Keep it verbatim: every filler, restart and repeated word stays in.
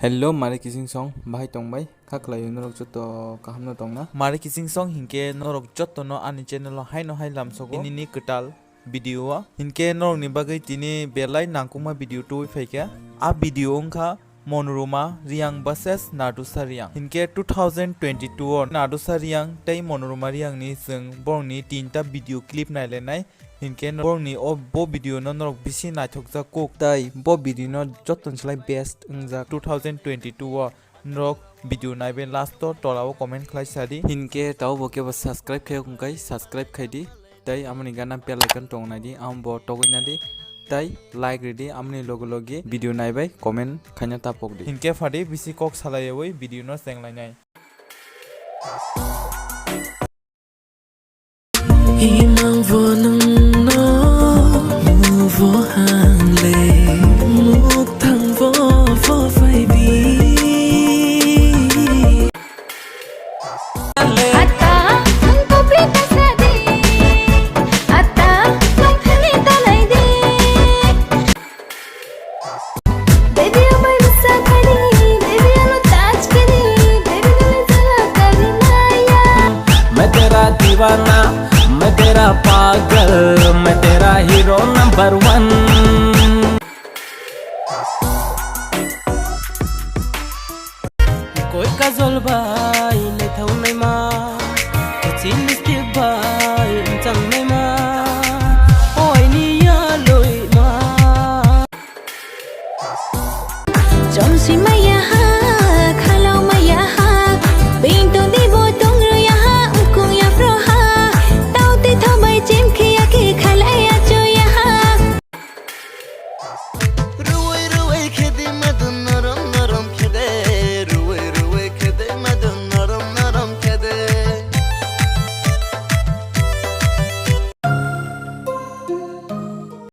Hello, mari kising song, bahai tong bai? Kha khlai norok joto kaham no tong na? Mari kising song hinkhe norok joto no ani channel o hai no hai lam sogo. Nini kwtal video o. Hinkhe norok ni bagwi tini belai nangkukma video tubui phaikha. A video wngkha Monoroma Reang versus Nadusa Reang. Hinkhe two thousand twenty-two o Nadusa Reang tei Monoroma Reang ni chwng borok ni tinta video clip nailainai. Hinkhe borok ni o bo video no norok bisi naithokjak kuk. Tai bo video no joto ni slai best wngjak two thousand twenty-two o. Norok video naibe last o tola o comment khlai sadi. Hinkhe tao bo kebo subscribe khe wngkai subscribe khaidi. Tai amoni gana bell icon tong naidi, amo bo togwi nadi. Tai like ridi, amoni logi logi video naibai comment khaina tapok di. Hinkhe phadi bisi kok salaiwi video no chenglainai. Imang vo nung no mu vo hangle muk thang vo vo fai bi. Ata, ang kopi ka sadi. Ata, ang thani talai di. Baby, amai masa kani, baby, alo touch kani, baby, dale jala kani maya. मैं तेरा दीवाना, मैं तेरा पागल, मैं तेरा hero number one. कोई काजल बा